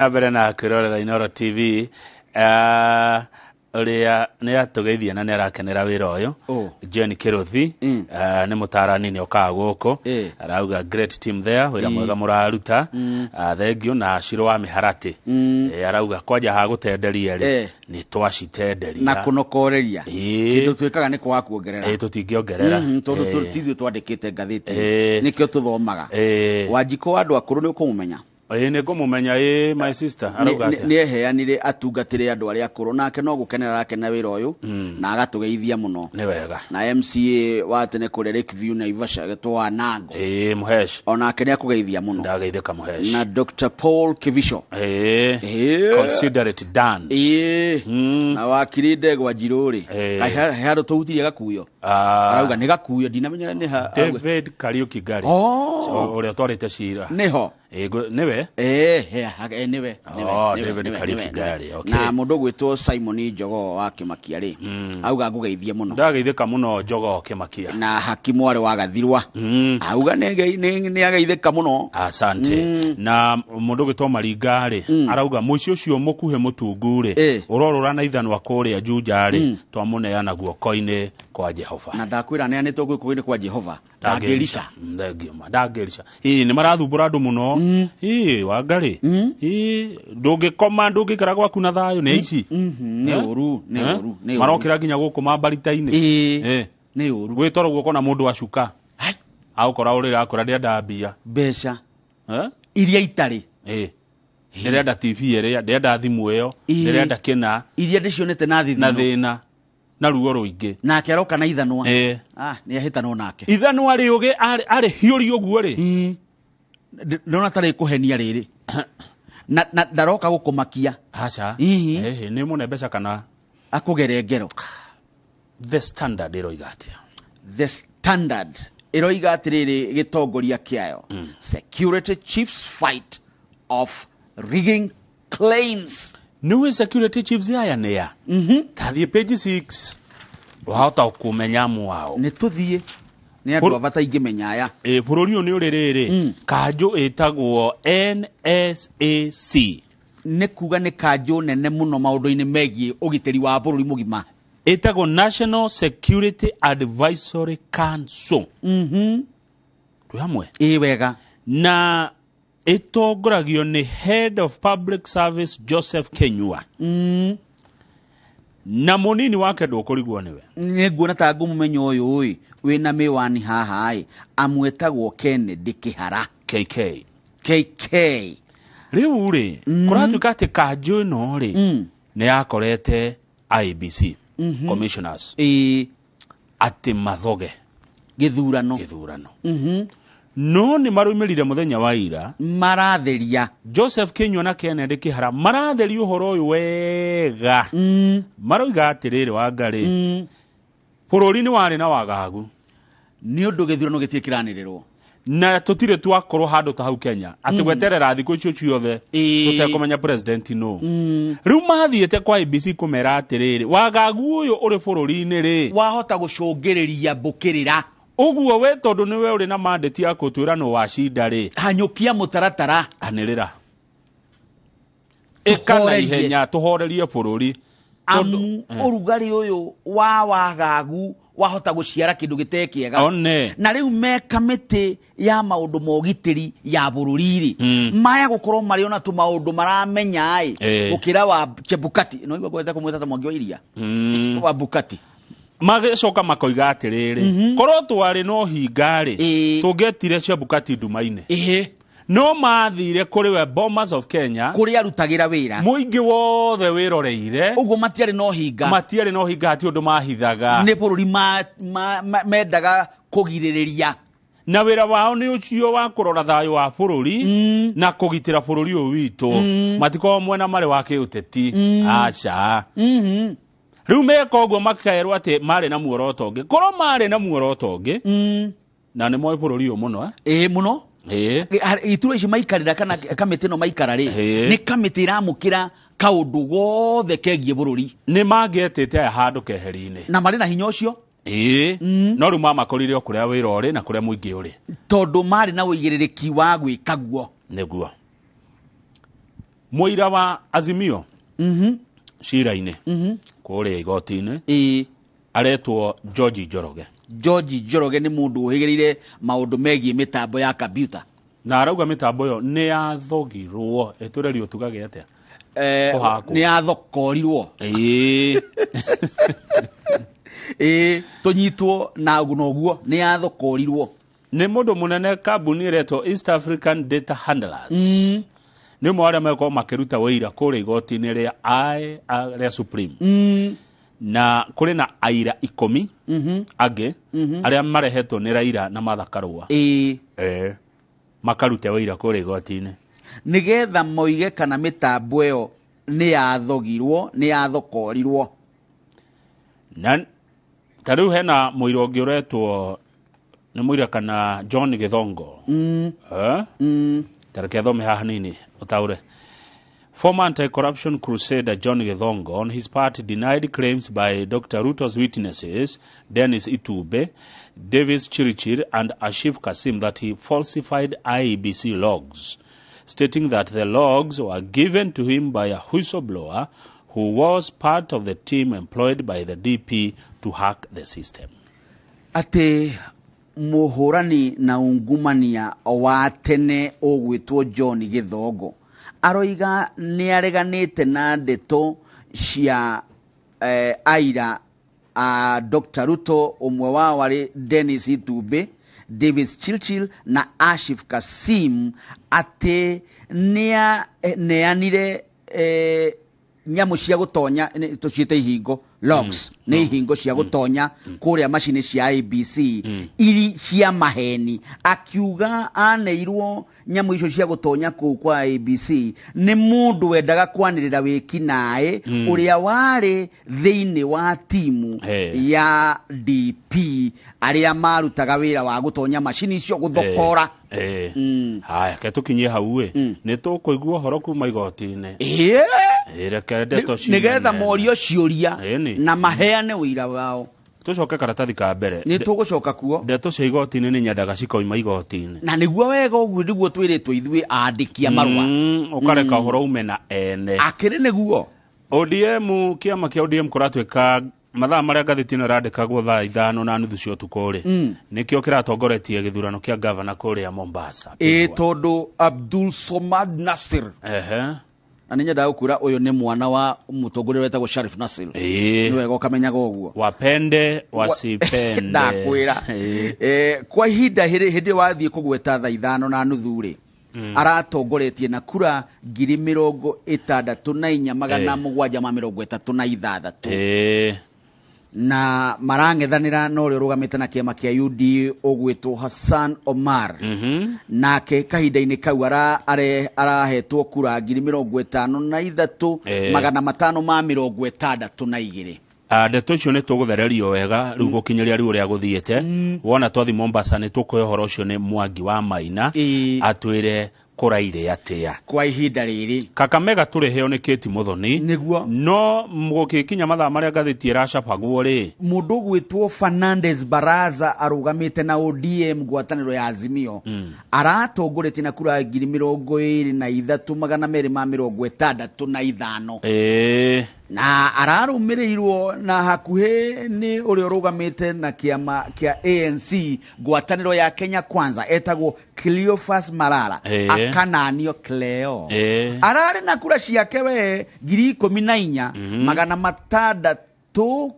Na mbere na kwĩrorera Inooro TV. Ũrĩa nĩ atũgeithia na nĩ arakenera wĩra ũyũ. Oh. John Kĩrũthi nĩ mũtarani, nĩ okaga gũkũ. Arauga, "Great team there, wĩra mwega mũraruta." Thank you. Na Ciro wa Mĩharatĩ arauga kwanja ha gũtenderia rĩ, nĩ twacitenderia na kũnokoreria. Kĩndũ twĩkaga nĩ kwaga kuongerera. Tũtingĩongerera. Tondũ tithuĩ twandĩkĩte ngathĩti, nĩkĩo tũthomaga. Wanjikũ wa andũ akũrũ, nĩ ũkũmũmenya? Ĩĩ, nĩ ngũmũmenya. Ĩĩ, my sister. Arauga atĩa? Nĩ eheanire atungatĩre andũ arĩa akũrũ, nake no gũkenera arakena wĩra ũyũ na agatũgeithia mũno. Nĩ wega. Na MCA wa tene kũrĩa Lakeview, Naivasha, getwo Wanango. Ĩĩ, Mũhesh. Onake nĩ akũgeithia mũno. Ndageithĩka, Mũhesh. Na Dr Paul Kivisho. Consider it done. Ĩĩ, na wakiri Ndegwa Njirũ rĩ, kaĩ he handũ tũhutirie gakuyo? Arauga nĩ gakuyo, ndinamenya nĩ ha. David Kariuki Ngari. Oh. Ũrĩa ũtwarĩte cira. Nĩho. Nĩwe. Nĩwe, nĩwe, Oh, nĩwe, David nĩwe, Kariuki nĩwe, Ngari, nĩwe. okay. Na mũndũ ũgwĩtwo Simon Njogoo wa Kĩmakia rĩ, auga ngũgeithie mũno. Ndageithĩka mũno, Njogoo Kĩmakia. Na haki mwarĩ wa Gathirwa auga nĩ ageithĩka mũno. Asante. Na mũndũ ũgĩtwo Maringa rĩ, arauga mũici ũcio mũkuhĩ mũtungu rĩ, ũrorũra na ithanwa kũrĩa Juja rĩ, twamũneana guoko-inĩ kwa Jehova. Na ndakwĩra neanĩtwo guoko-inĩ kwa Jehova, ndangĩrica. Thengiũ ma, ndangĩrica. Ĩĩ, nĩ marathumbũra andũ mũno. Ĩĩ, Wangarĩ, ĩĩ, ndũngĩkoma, ndũngĩikara gwaku na thayũ nĩ ici. Nĩ ũru, nĩ ũru, nĩ ũru. Marokĩra nginya gũkũ mambarita-inĩ. Nĩ ũru. Gwĩtoro guoko na mũndũ acuka Hai. agũkora ũrĩra akora ndĩrenda mbia. Mbeca Eh? iria itarĩ. Ĩĩ, ndĩrenda TV ĩrĩa ndĩrenda, thimũ ĩyo ndĩrenda kĩna. Iria ndĩcionete na na thithino. Thĩna na ruo rũingĩ. Nake aroka na ithanwa. Ah, nĩ ahĩtanwo nake. Ithanwa rĩũgĩ arĩ hiũri ũguo rĩ. Ndĩrona tarĩ kũhenia rĩrĩ na ndaroka gũkũmakia. Aca. Ihi. Nĩ mũne mbeca kana akũgere ngero. The Standard ĩroiga atĩa? The Standard ĩroiga atĩrĩrĩ, gĩtongoria kĩayo, "Security chiefs fight off rigging claims." Nĩũĩ security chiefs aya nĩa? Tathiĩ page 6, wahota kũmenya mwao. Nĩ tũthiĩ, nĩ andũ a bata ingĩmenya aya. Ĩ, bũrũri ũyũ nĩ ũrĩ rĩrĩ kanjũ ĩtagwo NSAC. Nĩ kuga nĩ kanjũ nene mũno maũndũ-inĩ megiĩ ũgitĩri wa bũrũri mũgima. Ĩtagwo National Security Advisory Council. Twĩ hamwe? Ĩ, wega. Na ĩtongoragio nĩ Head of Public Service Joseph Kenyua, na mũnini wake ndũkũrigwo nĩwe. Nĩ nguona ta ngũmũmenya ũyũ ĩ wĩna mĩwani haha ĩ, amwetagwo Kennedy Kĩhara. KK. KK. Rĩu rĩ, kũratuĩka atĩ kanjũ ĩno rĩ, nĩ yakorete IEBC commissioners atĩ mathoge gĩthurano. Gĩthurano, no nĩ marũmĩrire mũthenya wa ira. Maratheria. Joseph Kinyua na Kennedy Kĩhara maratheria ũhoro ũyũ wega. Maroiga atĩrĩrĩ, Wangarĩ, bũrũri nĩ warĩ na wagagu nĩ ũndũ gĩthurano gĩtirĩ kĩranĩrĩrwo. Na tũtirĩ twakorwo handũ ta hau Kenya atĩ gweterera thikũ icio ciothe tũtekũmenya president no. Rĩu mathiĩte kwa IEBC kũmera atĩrĩrĩ, wagagu ũyũ ũrĩ bũrũri-inĩ rĩ, wahota gũcũngĩrĩria mbũkĩrĩra. Ũguo we tondũ nĩwe ũrĩ na mandate ya gũtwĩra nũ wacinda rĩ, hanyũkia mũtaratara. Anĩrĩra, ĩka na Tũhorerie. ihenya, tũhorerie bũrũri. Amu ũrugarĩ ũyũ wa wagagu wahota gũciara kĩndũ gĩte kĩega. One. Na rĩu me kamĩtĩ ya maũndũ ma ũgitĩri ya bũrũri rĩ, maya gũkorwo marĩ ona tũmaũndũ maramenya ĩ gũkĩra wa Chebukati. No igua ngwete kũmwĩta ta Mwangi wa Iria wa Bukati. Magĩcoka makoiga atĩrĩrĩ, korwo twarĩ no hinga rĩ, tũngĩetire Chebukati nduma-inĩ. No mathire kũrĩ we Bomas of Kenya, kũrĩa arutagĩra wĩra, mũingĩ wothe wĩroreire. Ũguo matiarĩ no hinga. Matiarĩ no hinga, hati ũndũ mahithaga. Nĩ bũrũri mendaga kũgirĩrĩria. Na wĩra wao nĩ ũcio wa kũrora thayũ wa bũrũri na kũgitĩra bũrũri ũyũ witũ. Matikoragwo mwena marĩ wa kĩũteti, aca. Rĩu meka ũguo makerwo atĩ marĩ na muoroto ũngĩ. Korwo marĩ na muoroto ũngĩ, na nĩ moĩ bũrũri ũyũ mũno, eh? Ĩĩ, mũno. Iturwa ici maikarĩra kana kamĩtĩ ĩno maikara rĩ, nĩ kamĩtĩ ĩramũkĩra kaũndũ gothe kegiĩ bũrũri. Nĩ mangĩetĩte aya handũ keheri-inĩ. Na marĩ na hinya ũcio. Ĩĩ, no rĩu mamakorire o kũrĩa wĩra ũrĩ na kũrĩa mũingĩ ũrĩ. Tondũ marĩ na ũigĩrĩrĩki wa gwĩka guo. Nĩguo. Mũira wa Azimio cira-inĩ kũrĩa igoti-inĩ aretwo George Njoroge. George Njoroge nĩ mũndũ ũhĩgĩrĩire maũndũ megiĩ mĩtambo ya kambiuta. Na arauga mĩtambo ĩyo nĩ yathogirwo. Ĩtũrerio tugage atĩa? Kũhakwo. Nĩ yathokorirwo. Ĩĩ. Ĩĩ, tũnyitwo na ũguo nĩ yathokorirwo. Nĩ mũndũ mũnene kambuni ĩretwo East African Data Handlers. Nĩ ũmwe wa arĩa megũkorwo makĩruta wĩira kũrĩa igoti-inĩ rĩa rĩa Supreme. Na kũrĩ na aira 10 angĩ arĩa marehetwo nĩ Raila na Martha Karua. Makarute wĩira kũrĩa igoti-inĩ. Nĩgetha moige kana mĩtambo ĩyo nĩ yathogirwo, nĩ yathokorirwo. Na ta rĩu hena mũira ũngĩ ũretwo nĩ mũira kana John Githongo. Ta reke thome haha hanini ũtaũre. Former anti-corruption crusader John Githongo on his part denied claims by Dr. Ruto's witnesses Dennis Itube, Davis Chirichir and Ashif Kasim that he falsified IEBC logs, stating that the logs were given to him by a whistleblower who was part of the team employed by the DP to hack the system. Ate muhurani na ungumania wa tene ũgwĩtwo John Githongo aroiga nĩ areganĩte na ndeto cia aira a Dr. Ruto, ũmwe wao arĩ Dennis Itube, Davis Chirchir na Ashif Kasim, atĩ nĩ aneanire nyamũ cia gũtonya, tũciĩte ihingo locks, nĩ ihingo cia gũtonya kũrĩa macini cia IEBC iri cia maheni, akiuga aneirwo nyamũ icio cia gũtonya kũu kwa IEBC nĩ mũndũ wendaga kwanĩrĩra wĩkinaĩ ũrĩa warĩ thĩinĩ wa timu ya DP arĩa marutaga wĩra wa gũtonya macini icio gũthokora. Haya, ke tũkinyie hau ĩ, nĩ tũkũigua ũhoro kuma igoti-inĩ. Reke ndeto Nĩgetha morio ciũria na maheane ũira wao. Tũcoke karatathi ka mbere. Nĩ tũgũcoka kuo. Ndeto cia igoti-inĩ nĩ nyendaga cikoima igoti-inĩ. Na nĩguo wega ũguo nĩguo twĩrĩtwo ithuĩ andĩki a marũa. Ũkareka ũhoro ume na ene. Akĩrĩ nĩguo. ODM, kĩama kĩa ODM kũratuĩka mathaa marĩa ngathĩti ĩno ĩrandĩkagwo thaa 5:30 cia ũtukũ rĩ, nĩkĩo kĩratongoretie gĩthurano kĩa gavana kũrĩa Mombasa. Ĩ tondũ Abdul Somad Nasir. Na nĩ nyendaga gũkwĩra ũyũ nĩ mwana wa mũtongoria wetagwo Sharif Nasir. Nĩ wega ũkamenyaga ũguo. Wapende wasipende. Ndakwĩra. Kwa ihinda hĩndĩ ĩyo wathiĩ kũgweta thaa 5:30 rĩ, aratongoretie na kura 64,736. Na marang'ethanĩra na ũrĩa ũrũgamĩte na kĩama kĩa UDA ũgwĩtwo Hassan Omar. Nake kahinda-inĩ kau arahetwo kura 53,562. Ndeto icio nĩ tũgũthererio wega rĩu gũkinyĩria rĩu ũrĩa gũthiĩte. Wona twathi Mombasa nĩ tũkũhe ũhoro ũcio nĩ Mwangi wa Maina atwĩre kũraire atĩa kwa ihinda rĩrĩ. Kakamega tũrĩheo nĩ Kate Muthoni. Nĩguo. No gũgĩkinya mathaa marĩa ngathĩti ĩracabagwo rĩ, mũndũ ũgwĩtwo Fernandez Baraza arũgamĩte na ODM ngwatanĩro ya Azimio aratongoretie na kura 23,265. Na ararũmĩrĩirwo na hakuhĩ nĩ ũrĩa ũrũgamĩte na kĩama kĩa ANC ngwatanĩro ya Kenya Kwanza etagwo Cleophas Malala akananio Cleo. Ararĩ na kura ciake we 14,603.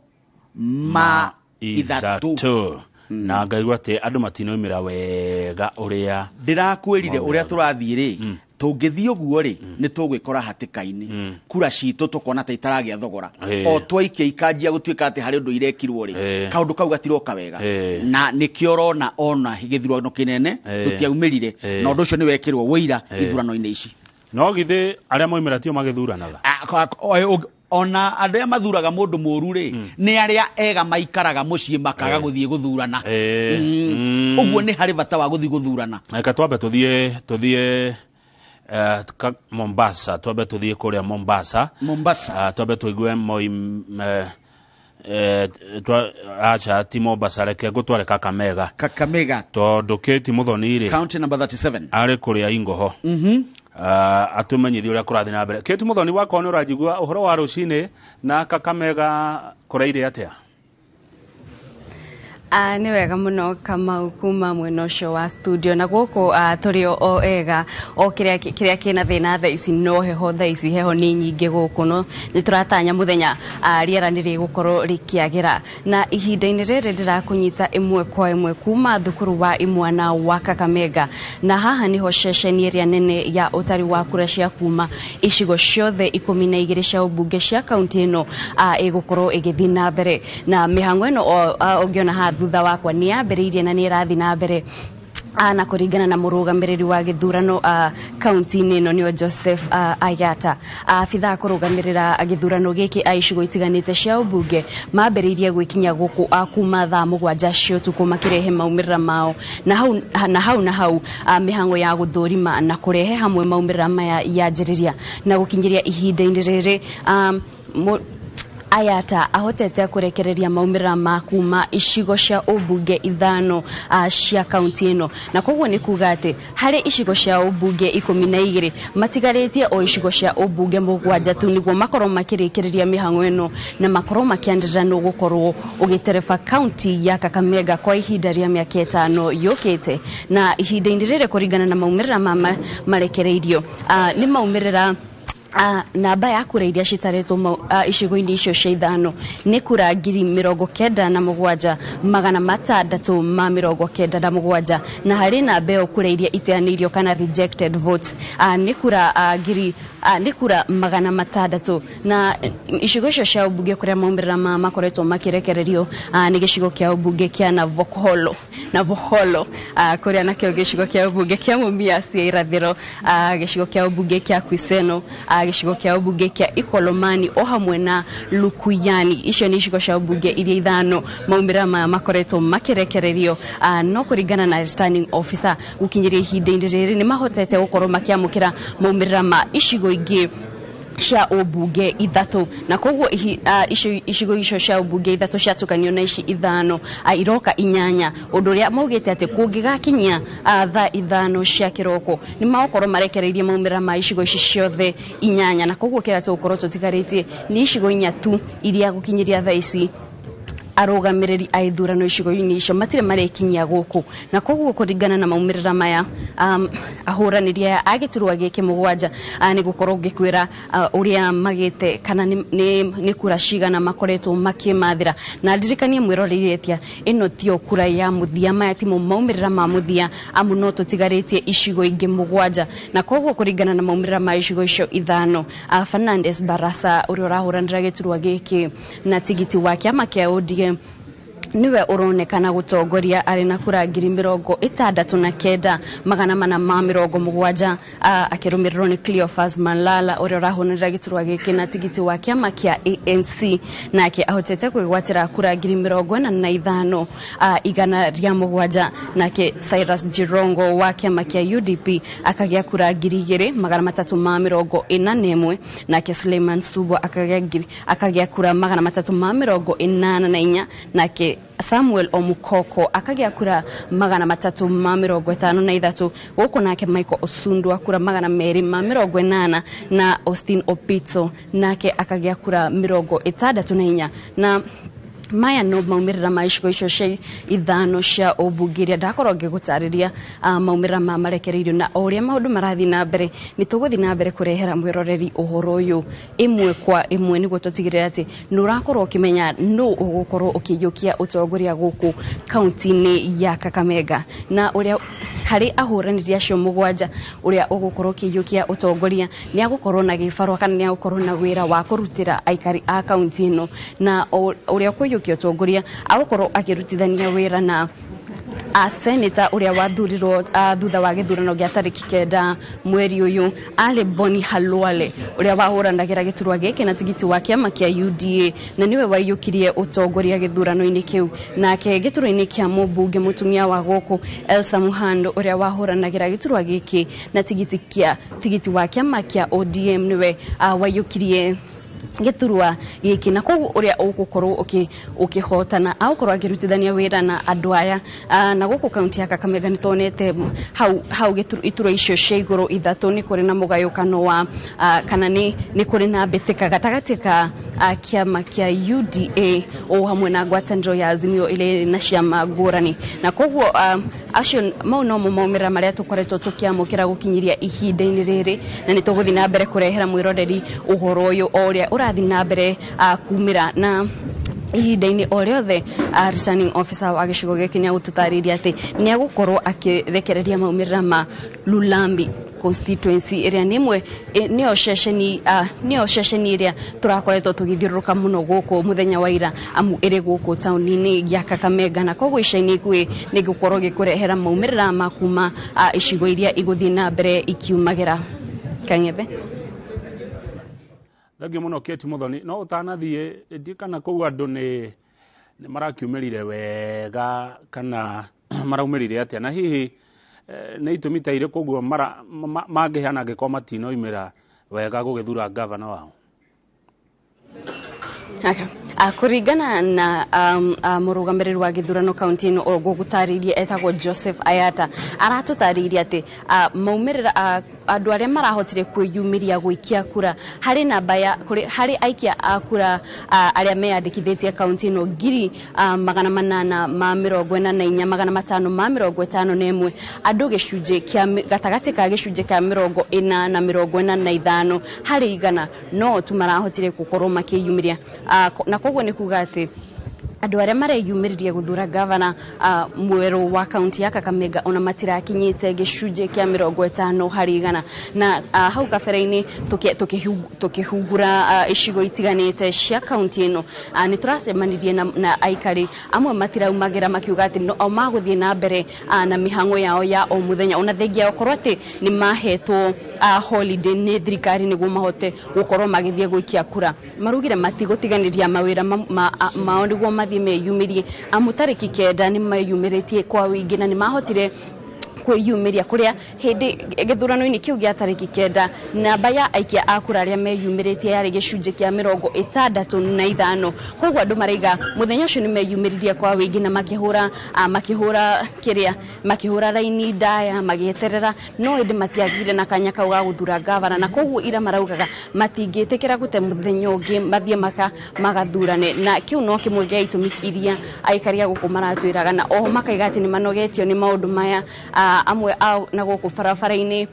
Na ngaigua atĩ andũ matinoimĩra wega ũrĩa ndĩrakwĩrire ũrĩa tũrathiĩ rĩ, tũngĩthiĩ ũguo rĩ, nĩ tũgwĩkora hatĩka-inĩ. Kura citũ tũkona ta itaragĩa thogora. O twaikia ikanjia gũtuĩka atĩ harĩ ũndũ irekirwo rĩ, kaũndũ kau gatiroka wega. Na nĩkĩo ũrona ona gĩthurano kĩnene tũtiaumĩrire, na ũndũ ũcio nĩ wekĩrwo wũira ithurano-inĩ ici. No githĩ arĩa moimĩra tio magĩthuranaga? Ona andũ arĩa mathuraga mũndũ mũru rĩ, nĩ arĩa ega maikaraga mũciĩ makaga gũthiĩ gũthurana. Ũguo nĩ harĩ bata wa gũthiĩ gũthurana. Reke twambe tũthiĩ Mombasa, twambe tũthiĩ kũrĩa Mombasa. Mombasa. Twambe tũigue acha ti Mombasa, reke ngũtware Kakamega. Kakamega. Tondũ Kate Muthoni rĩ, County number 37. Arĩ kũrĩa Ingoho. Atũmenyithie ũrĩa kũrathiĩ na mbere. Kate Muthoni wakwa, nĩ ũranjigua? Ũhoro wa rũcinĩ na Kakamega kũraire atĩa? Nĩ wega mũno Kamau, kuma mwena ũcio wa studio na gũkũ tũrĩ o ega, o kĩrĩa kĩna thĩna thaa ici no heho. Thaa ici heho nĩ nyingĩ gũkũ, no nĩ tũratanya mũthenya rĩera nĩ rĩgũkorwo rĩkĩagĩra. Na ihinda-inĩ rĩrĩ ndĩrakũnyita ĩmwe kwa ĩmwe kuma thukuru wa imwana wa Kakamega, na haha nĩho ceceni ĩrĩa nene ya ũtari wa kura cia kuma icigo ciothe 12 cia ũmbunge cia kaunti ĩno ĩgũkorwo ĩgĩthiĩ na mbere na mĩhango ĩno. Ũngĩona haha thutha wakwa nĩ yambĩrĩirie na nĩ ĩrathiĩ na mbere, na kũringana na mũrũgamĩrĩri wa gĩthurano kaunti-inĩ ĩno nĩo Joseph Ayata, abithaa kũrũgamĩrĩra gĩthurano gĩkĩ a icigo itiganĩte cia ũmbunge mambĩrĩirie gwĩkinya gũkũ kuma thaa 7 cia ũtukũ makĩrehe maumĩrĩra mao, na hau na hau na hau mĩhango ya gũthũrima na kũrehe hamwe maumĩrĩra maya yanjĩrĩria. Na gũkinyĩria ihinda-inĩ rĩrĩ, Ayata ahotete kũrekereria maumĩrĩra ma kuma icigo cia ũmbunge ithano cia kaunti ĩno, na koguo nĩ kuga atĩ harĩ icigo cia ũmbunge 12 matigarĩtie o icigo cia ũmbunge mũgwanja tu nĩguo makorwo makĩrĩkĩrĩria mĩhang'o ĩno na makorwo makĩanĩrĩra nũ gũkorwo ũgĩtereba kaunti ya Kakamega kwa ihinda rĩa mĩaka 5 yũkĩte. Na ihinda-inĩ rĩrĩ, kũringana na maumĩrĩra ma marekereirio, nĩ maumĩrĩra namba ya kura iria citarĩtwo icigo-inĩ icio cia ithano nĩ kura 97,697, na harĩ namba ĩyo kura iria iteanĩirio kana rejected votes nĩ kura ngiri nĩ kura 600. Na icigo icio cia ũmbunge kũrĩa maumĩrĩra ma makoretwo makĩrekererio nĩ gĩcigo kĩa ũmbunge kĩa Navoholo, kũrĩa nakĩo gĩcigo kĩa ũmbunge kĩa Mumias ya irathĩro, gĩcigo kĩa ũmbunge kĩa Kwiseno, gĩcigo kĩa ũmbunge kĩa Ikolomani o hamwe na Lukuyani. Icio nĩ icigo cia ũmbunge iria ithano maumĩrĩra maya makoretwo makĩrekererio. No kũringana na returning officer, gũkinyĩria ihinda-inĩ rĩrĩ nĩ mahotete gũkorwo makĩamũkĩra maumĩrĩra ma icigo ingĩ cia ũmbunge ithatũ, na koguo icigo icio cia ũmbunge ithatũ ciatukanio na ici ithano, iroka inyanya, ũndũ ũrĩa maugĩte atĩ kũngĩgakinyia thaa 5 cia kĩroko nĩ magũkorwo marekereirie maumĩrĩra ma icigo ici ciothe inyanya. Na koguo kĩrĩa tũgũkorwo tũtigarĩtie nĩ icigo inya tu iria gũkinyĩria thaa ici arũgamĩrĩri a ithurano icigo-inĩ icio matirĩ marekinyia gũkũ. Na koguo kũringana na maumĩrĩra maya, ahũranĩri aya a gĩturwa gĩkĩ mũgwanja, nĩ gũkorwo ngĩkwĩra ũrĩa magĩte kana nĩ kura cigana makoretwo makĩmathĩra. Na ndirikanie mwĩroreri atia ĩno tio kura ya mũthia, maya timo maumĩrĩra ma mũthia, amu no tũtigarĩtie icigo ingĩ mũgwanja. Na koguo kũringana na maumĩrĩra ma icigo icio ithano, Fernandes Barasa ũrĩa ũrahũranĩra gĩturwa gĩkĩ na tigiti wa kĩama kĩa ODM niwe ũronekana gũtongoria arĩ na kura 69,470, akĩrũmĩrĩrwo nĩ Cleophas Malala ũrĩa ũrahũranĩra gĩturwa gĩkĩ na tigiti wa kĩama kĩa ANC, nake ahotete kwĩgwatĩra kura 45,107. Nake Cyrus Jirongo wa kĩama kĩa UDP akagĩa kura 2,341, nake Suleiman Subo akagĩa kura 384, nake Samuel Omukoko akagĩa kura 353 gũkũ, nake Michael Osundu kura 280, na Austin Opito nake akagĩa kura 64. Na maya no maumĩrĩra ma icigo icio cia ithano cia ũmbunge iria ndakorwo ngĩgũtarĩria maumĩrĩra ma marekereirio. Na o ũrĩa maũndũ marathiĩ na mbere, nĩ tũgũthiĩ na mbere kũrehera mwĩroreri ũhoro ũyũ ĩmwe kwa ĩmwe nĩguo tũtigĩrĩre atĩ nĩ ũrakorwo ũkĩmenya nũ ũgũkorwo ũkĩiyũkia ũtongoria gũkũ kaunti-inĩ ya Kakamega, na ũrĩa harĩ ahũranĩri acio mũgwanja ũrĩa ũgũkorwo ũkĩiyũkia ũtongoria nĩ agũkorwo na gĩbarũa kana nĩ agũkorwo na wĩra wa kũrutĩra aikari a kaunti ĩno, na ũrĩa ũkũiyũkia ũtongoria agũkorwo akĩrutithania wĩra na a senator ũrĩa wathurirwo thutha wa gĩthurano gĩa tarĩki 9 mweri ũyũ, arĩ Boni Khalwale, ũrĩa wahũranagĩra gĩturwa gĩkĩ na tigiti wa kĩama kĩa UDA na nĩwe waiyũkirie ũtongoria gĩthurano-inĩ kĩu. Nake gĩturwa-inĩ kĩa mũmbunge mũtumia wa gũkũ Elsa Muhando, ũrĩa wahũranagĩra gĩturwa gĩkĩ na tigiti wa kĩama kĩa ODM, nĩwe waiyũkirie Gĩturwa gĩkĩ, na koguo ũrĩa ũgũkorwo ũkĩhotana agũkorwo akĩrutithania wĩra na andũ aya. Na gũkũ kaunti ya Kakamega nĩtuonete hau hau iturwa icio cia igũrũ ithatũ nĩ kũrĩ na mũgayũkano wa kana nĩ kũrĩ na mbĩtĩka gatagatĩ ka kĩama kĩa UDA o hamwe na ngwatanĩro ya Azimio ĩrĩa ĩrĩ na ciama ngũrani, na koguo acio mau nomo maumĩrĩra marĩa tũkoretwo tũkĩamũkĩra gũkinyĩria ihinda-inĩ rĩrĩ, na nĩ tũgũthiĩ na mbere kũrehera mwĩroreri ũhoro ũyũ o ũrĩa ũrathiĩ na mbere kumĩra. Na ihinda-inĩ o rĩothe returning officer wa gĩcigo gĩkĩ nĩ agũtũtarĩria atĩ nĩ agũkorwo akĩrekereria maumĩrĩra ma Lulambi constituency ĩrĩa nĩ ĩmwe nĩyo ceceni nĩyo ceceni ĩrĩa tũrakoretwo tũgĩthiũrũrũka mũno gũkũ mũthenya wa ira, amu ĩrĩ gũkũ taũni-inĩ ya Kakamega, na koguo ica-inĩ ikuhĩ nĩ ngũkorwo gĩkũrehera maumĩrĩra ma kuma icigo iria igũthiĩ na mbere ikiumagĩra. Kang'ethe. Thengiũ mũno Kate Muthoni. No ũtanathiĩ, ndikana kũu andũ nĩ marakiumĩrire wega kana maraumĩrire atĩa, na hihi nĩ itũmi ta irĩkũ ũguo mangĩheana angĩkorwo matinoimĩra wega gũgĩthura gavana wao? Okay. Kũringana na mũrũgamĩrĩri wa gĩthurano kaunti ĩno gũgũtarĩirie etagwo Joseph Ayata, aratũtarĩirie atĩ maumĩrĩra andũ arĩa marahotire kwĩyumĩria gũikia kura harĩ namba ya harĩ aikia a kura arĩa meyandĩkithĩtie kaunti ĩno 844,551, andũ gĩcunjĩ kĩa gatagatĩ ka gĩcunjĩ kĩa 40 na 45 harĩ igana no tu marahotire gũkorwo makĩyumĩria, na koguo nĩ kuga atĩ andũ arĩa mareyumĩririe gũthura gavana mwerũ wa kaunti ya Kakamega ona matirakinyĩte gĩcunjĩ kĩa 50 harĩ igana. Na hau kabere-inĩ tũkĩhungura icigo itiganĩte cia kaunti ĩno, nĩ tũracemanirie na aikari amwe matiraumagĩra makiuga atĩ o magũthiĩ na mbere na mĩhang'o yao ya o mũthenya, ona thengia okorwo atĩ nĩ mahetwo holiday nĩ thirikari nĩguo mahote gũkorwo magĩthiĩ gũikia kura. Marugire matigũtiganĩria mawĩra mao nĩguo mathiĩ meyumĩrie, amu tarĩki 9 nĩ meyumĩrĩtie kwa wĩingĩ na nĩ mahotire kwĩyumĩria kũrĩa hĩndĩ gĩthurano-inĩ kĩu gĩa tarĩki 9 namba ya aikia a kura arĩa meyumĩrĩtie yarĩ gĩcunjĩ kĩa 65. Koguo andũ maraiga mũthenya ũcio nĩ meyumĩririe kwa wĩingĩ na makĩhũra makĩhũra kĩrĩa makĩhũra raini ndaya magĩeterera, no ĩndĩ matiagire na kanya kau ga gũthura gavana, na koguo ira maraugaga matingĩtĩkĩra gũte mũthenya ũngĩ mathiĩ magathurane, na kĩu no kĩmwe gĩa itũmi iria aikari a gũkũ maratwĩraga, na oho makaiga atĩ nĩ manogetio nĩ maũndũ maya. Amwe ao na gũkũ barabara-inĩ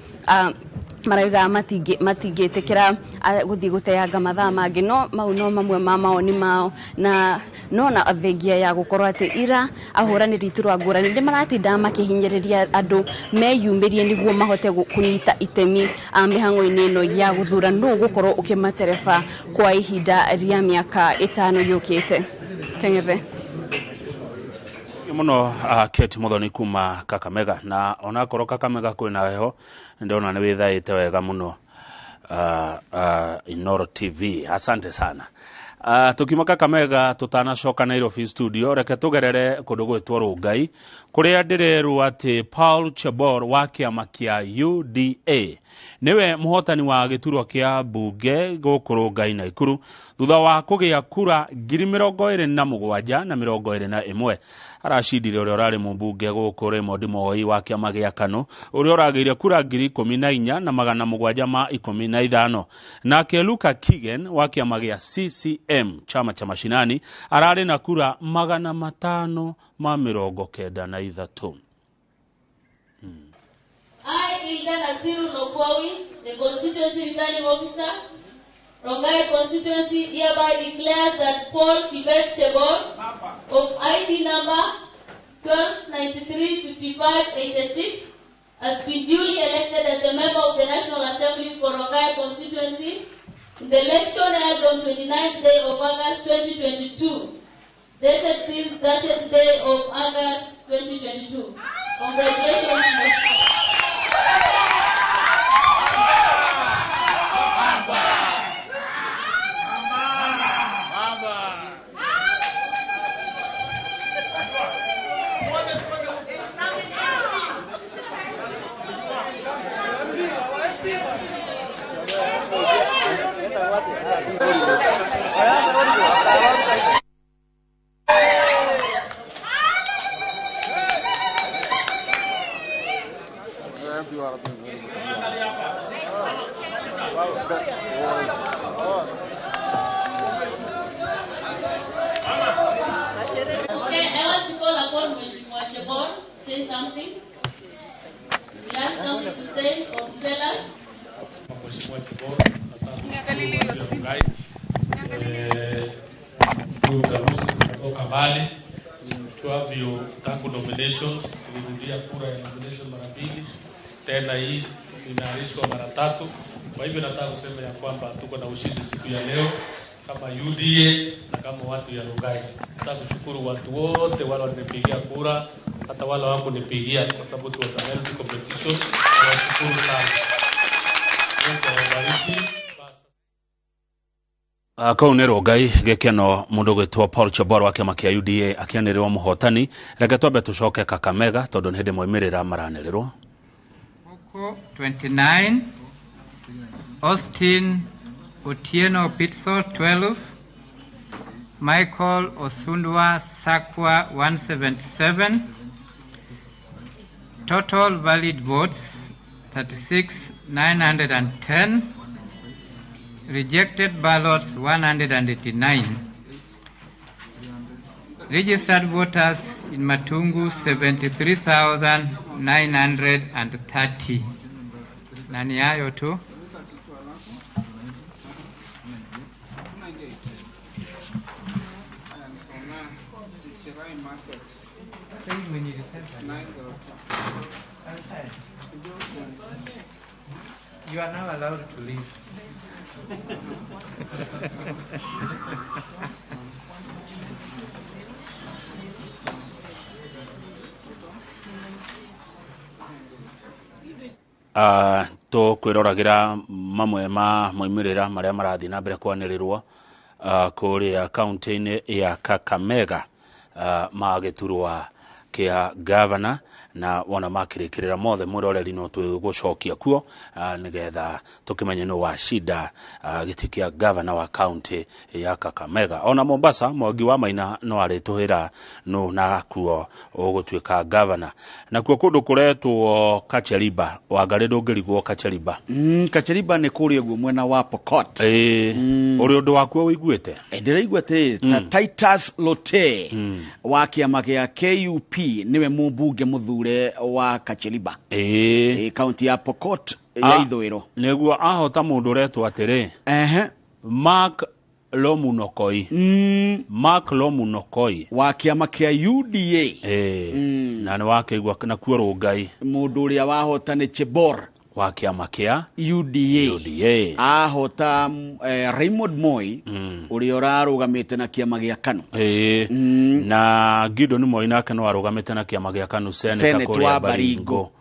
marauga matingĩtĩkĩra gũthiĩ gũteanga mathaa mangĩ, no mau no mamwe ma mawoni mao, na no na thengia ya gũkorwo atĩ ira ahũranĩri iturwa ngũrani nĩ maratinda makĩhinyĩrĩria andũ meyumĩrie nĩguo mahote kũnyita itemi mĩhang'o-inĩ ĩno ya gũthura nũ gũkorwo ũkĩmatereba kwa ihinda rĩa mĩaka 5 yũkĩte. Kang'ethe. Mũno Kate Muthoni kuma Kakamega, na onakorwo Kakamega kwĩna heho ndona nĩ wĩthaĩte wega mũno. Inoro TV, asante sana. Tukiuma Kakamega tutanacoka Nairobi studio, reke tugerere kũndũ gwĩtwo Rongai kũrĩa ndĩrerwo atĩ Paul Chebor wa kĩama kĩa UDA nĩwe mũhotani wa gĩturwa kĩa mbunge gũkũ Rongai Naikuru thutha wa kũgĩa kura 27,021. Aracindire ũrĩa ũrarĩ mũmbunge gũkũ Raymond Moi wa kĩama gĩa KANU ũrĩa ũragĩire kura 14,715. Nake Luka Kigen wa kĩama gĩa CCM chama cha mashinani ararĩ na kura 593. I, Hilda Nasiru Nokwawi, the constituency returning officer, Rongai constituency, hereby declares that Paul Kibet Chebor of ID number 12935586 has been duly elected as a member of the National Assembly for Rongai constituency in the election held on 29th day of August 2022, dated this 30th day of August 2022. Congratulations. Rongai. Huyu uchaguzi tumetoka mbali tuavyo, tangu nominations tulirudia kura ya nomination mara mbili, tena hii imeahirishwa mara tatu. Kwa hivyo nataka kusema ya kwamba tuko na ushindi siku ya leo kama UDA na kama watu ya Rongai. Nataka kushukuru watu wote wale walinipigia kura, hata wale hawakunipigia, kwa sababu it was a healthy competition. Nawashukuru sana. Mungu awabariki. Basi. Kau nä Rongai gäkeno må ndå gwätwo Paul Chebor wa kĩama kĩa UDA akĩanĩrĩrwo mũhotani. Reke twambe tũcoke Kakamega tondũ nĩ hĩndĩ moimĩrĩra maranĩrĩrwo. Huko 29, Austin Otieno Pitso 12, Michael Osundwa Sakwa 177, total valid votes 36,910, rejected ballots 189. Registered voters in Matungu 73,930. Na ni hayo tu. You are now allowed to leave. Tũkwĩroragĩra mamwe ma moimĩrĩra marĩa marathiĩ na mbere kwanĩrĩrwo kũrĩa kaunti-inĩ ya Kakamega ma gĩturwa kĩa gavana, na wona makĩrĩkĩrĩra mothe mwĩroreri no twĩgũcokia kuo nĩgetha tũkĩmenye nũ wacinda gĩtĩ kĩa gavana wa kaunti ya Kakamega. Ona Mombasa Mwangi wa Maina no arĩtũhĩra nũ nakuo ũgũtuĩka gavana. Nakuo kũndũ kũretwo Kacheliba, Wangarĩ ndũngĩrigwo Kacheliba. Kacheliba nĩ kũrĩa guo mwena wa Pokot. Ĩĩ, ũrĩ ũndũ wakuo wĩiguĩte? Ndĩraigua atĩrĩrĩ, ta Titus Lote wa kĩama gĩa KUP nĩwe mũmbunge mũthure wa Kacheliba. Kaunti ya Pokot ya ithũĩro. Nĩguo ahota mũndũ ũretwo atĩrĩ Mark Lomunokoi. Mark Lomunokoi wa kĩama kĩa UDA. Na nĩ wakĩigua nakuo Rongai. Mũndũ ũrĩa wahota nĩ Chebor wa kĩama kĩa UDA. UDA. Ahota Raymond Moi ũrĩa ũrarũgamĩte na kĩama gĩa KANU. Na Gideon Moi nake no arũgamĩte na kĩama gĩa KANU, senator Senate kũrĩa wa Baringo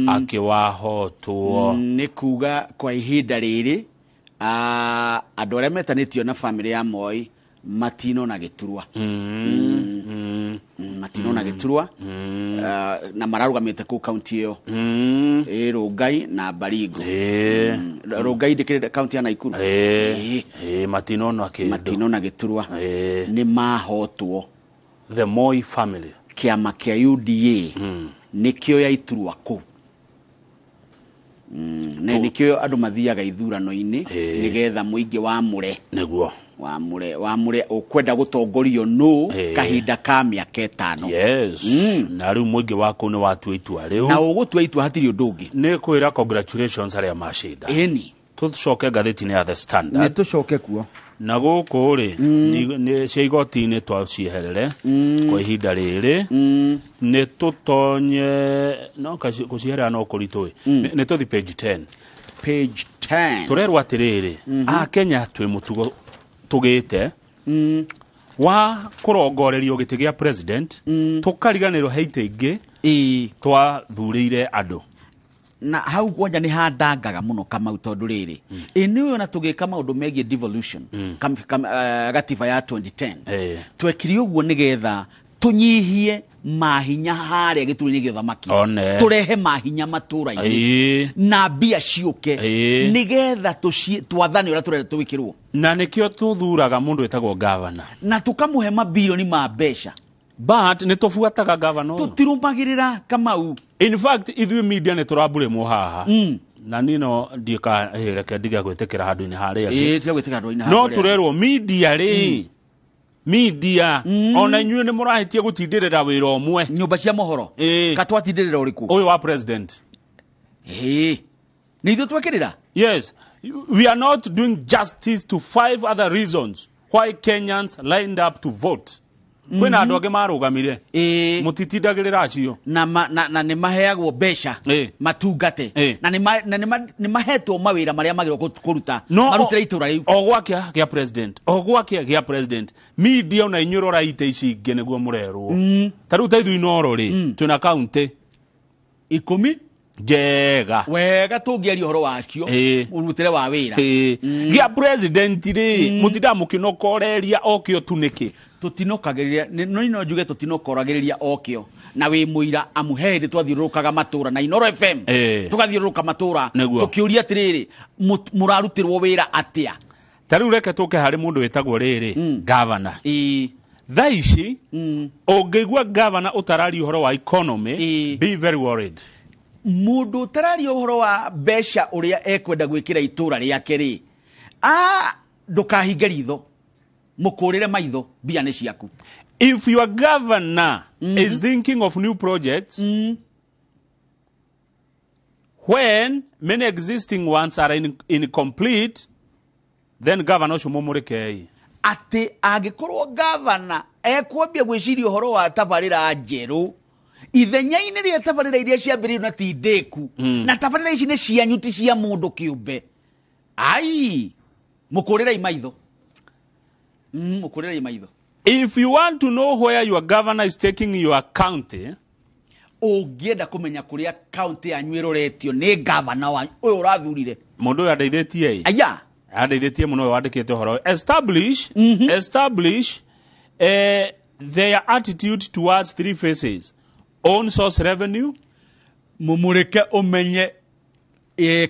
akĩwahotwo. Nĩ kuga kwa ihinda rĩrĩ andũ arĩa metanĩtio na bamĩrĩ ya Moi matinona gĩturwa. Matinona gĩturwa. Na mararũgamĩte kũu kaunti ĩyo. Ĩ Rongai na Baringo. Rongai ndĩkĩrĩ kaunti ya Naikuru. Ĩĩ, matinona kĩndũ. Matinona gĩturwa. Nĩ mahotwo. The Moi family. Kĩama kĩa UDA nĩkĩo ya iturwa kũu. Na nĩkĩo andũ mathiaga ithurano-inĩ nĩgetha mũingĩ wamũre. Nĩguo. Wamũre ũkwenda gũtongorio nũ kahinda ka mĩaka 5. Yes. Na rĩu mũingĩ wa kũu nĩ watua itua rĩu. Na ũgũtua itua hatirĩ ũndũ ũngĩ. Nĩ kwĩra congratulations arĩa macinda. Ĩni. Tũcoke ngathĩti-inĩ ya The Standard. Nĩ tũcoke kuo. Na gũkũ rĩ nĩ cia igoti-inĩ twacieherere kwa ihinda rĩrĩ. Nĩ tũtonye no gũcieherera no kũritũ ĩ. Nĩ tũthi page 10. Page 10. Tũrerwo atĩrĩrĩ, Akenya twĩ mũtugo tũgĩte wa kũrongorerio gĩtĩ gĩa president, tũkariganĩrwo he itĩ ingĩ twathurĩire andũ. Na hau kwanja nĩ handangaga mũno Kamau, tondũ rĩrĩ ĩ nĩ ũyũ na tũgĩka maũndũ megiĩ devolution gatiba ya 2010 twekire ũguo nĩgetha tũnyihie mahinya harĩa gĩturwa-inĩ gĩa ũthamaki, One. tũrehe mahinya matũra-inĩ na mbia ciũke nĩgetha twathane ũrĩa tũrenda tũgĩkĩrwo. Na nĩkĩo tũthuraga mũndũ wĩtagwo gavana na tũkamũhe mabirioni ma mbeca, but nĩ tũbuataga gavana ũyũ. Tũtirũmagĩrĩra Kamau. In fact ithuĩ media nĩ tũrambũrĩmwo haha na niĩ no ndiĩka reke ndige gwĩtĩkĩra handũ-inĩ harĩa angĩ. Ĩĩ, tiga gwĩtĩkĩra handũ-inĩ No harĩa. tũrerwo media rĩ, media ona inyuĩ nĩ mũrahĩtia gũtindĩrĩra wĩra ũmwe. Nyũmba cia mohoro katwatindĩrĩra ũrĩkũ? Ũyũ wa president. Ĩĩ, nĩ ithuĩ twekĩrĩra. Yes, We are not doing justice to 5 other reasons why Kenyans lined up to vote. Kwĩna andũ angĩ marũgamire. Mũtitindagĩrĩra acio. Na nĩ maheagwo mbeca matungate. Na nĩ mahetwo mawĩra marĩa magĩrĩirwo kũruta. Marutĩre itũra rĩu. O gwakĩa gĩa president. O gwakĩa gĩa president. Media ona inyuĩ rora ite ici ingĩ nĩguo mũrerwo. Ta rĩu ta ithuĩ Inooro rĩ, twĩna kaunti 10 njega. Wega tũngĩaria ũhoro wacio ũrutĩre wa wĩra. Gĩa president rĩ, mũtindaga mũkĩnokoreria okĩo tu nĩkĩ? Tũtinokagĩrĩria, no njuge tũtinokoragĩrĩria okĩo. Na wĩ mũira amu he hĩndĩ twathiũrũrũkaga matũra na Inooro FM. Tũgathiũrũrũka matũra tũkĩũria atĩrĩrĩ, mũrarutĩrwo wĩra atĩa? Ta rĩu reke tũke harĩ mũndũ wĩtagwo rĩrĩ, governor. Thaa ici, ũngĩigua governor ũtararia ũhoro wa economy, be very worried. Mũndũ ũtararia ũhoro wa mbeca ũrĩa ekwenda gwĩkĩra itũra rĩake rĩ, ndũkahinge ritho, mũkũrĩre maitho, mbia nĩ ciaku. If your governor is thinking of new projects, when many existing ones are incomplete, then governor ũcio mũmũrekei. Atĩ angĩkorwo governor ekwambia gwĩciria ũhoro wa tabarĩra njerũ, ithenya-inĩ rĩa tabarĩra iria ciambĩrĩirio na ti ndĩku, na tabarĩra ici nĩ cianyu ti cia mũndũ kĩũmbe, ai mũkũrĩrei maitho. Mũkũrĩrei maitho. If you want to know where your governor is taking your county, ũngĩenda kũmenya kũrĩa county yanyu ĩroretio nĩ governor wanyu ũyũ ũrathurire. Mũndũ ũyũ andeithĩtie ĩ? Aya. Andeithĩtie mũno ũyũ wandĩkĩte ũhoro. Establish their attitude towards 3 phases. Own source revenue. Mũmũrĩke ũmenye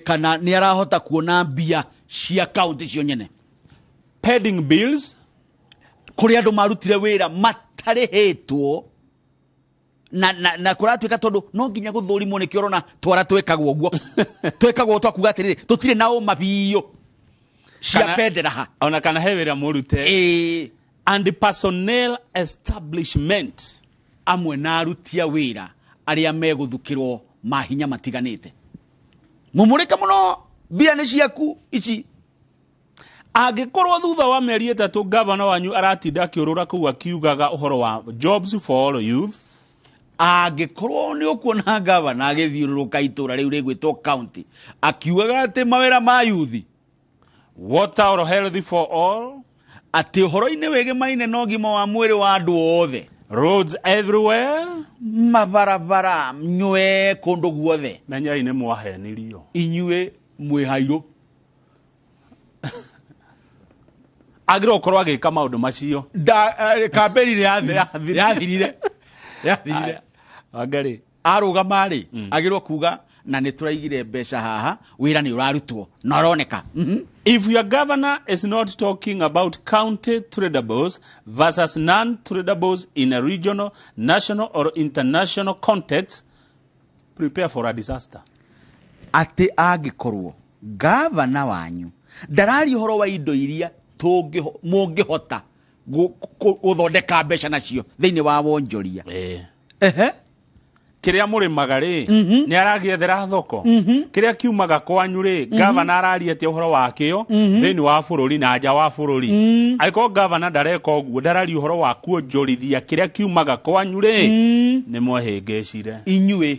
kana nĩ arahota kuona mbia cia county cio nyene. Pending bills. Kũrĩa andũ marutire wĩra matarĩhĩtwo. Na kũratuĩka tondũ no nginya gũthũrimwo nĩkĩo ũrona twara twĩkagwo ũguo. Twĩkagwo twakuga atĩrĩrĩ, tũtirĩ na ũma biũ cia bendera ha. Ona kana he wĩra mũrute. And personnel establishment. Amwe na aruti a wĩra arĩa megũthukĩrwo mahinya matiganĩte. Mũmũrĩke mũno, mbia nĩ ciaku ici. Angĩkorwo thutha wa mĩeri 3 governor wanyu aratinda akĩũrũra kũu akiugaga ũhoro wa jobs for all youth, angĩkorwo nĩ ũkuona governor agĩthiũrũrũka itũra rĩu rĩgwĩtwo county akiugaga atĩ mawĩra ma youth, water or health for all, atĩ ũhoro-inĩ wĩgĩmaine na ũgima wa mwĩrĩ wa andũ othe, roads everywhere, mabarabara nywe kũndũ guothe, menyai nĩ mwahenirio inyuĩ mwĩ hairũ. Agĩrĩirwo gũkorwo agĩka maũndũ macio. Kambeni nĩ yathirire. Yathirire. Wangari. Arũgama rĩ, agĩrĩirwo kuga na nĩ tũraigire mbeca haha, wĩra nĩ ũrarutwo na ũroneka. If your governor is not talking about county tradables versus non-tradables in a regional, national or international context, prepare for a disaster. Atĩ angĩkorwo governor wanyu ndararia ũhoro wa indo iria mũngĩhota gũthondeka mbeca nacio thĩinĩ wa wonjoria. Kĩrĩa mũrĩmaga rĩ, nĩ aragĩethera thoko. Kĩrĩa kiumaga kwanyu rĩ, governor araria atĩa ũhoro wakĩo thĩinĩ wa bũrũri na nja wa bũrũri. Angĩkorwo governor ndareka ũguo, ndararia ũhoro wa kuonjorithia kĩrĩa kiumaga kwanyu rĩ, nĩ mwehĩngĩcire. Inyuĩ.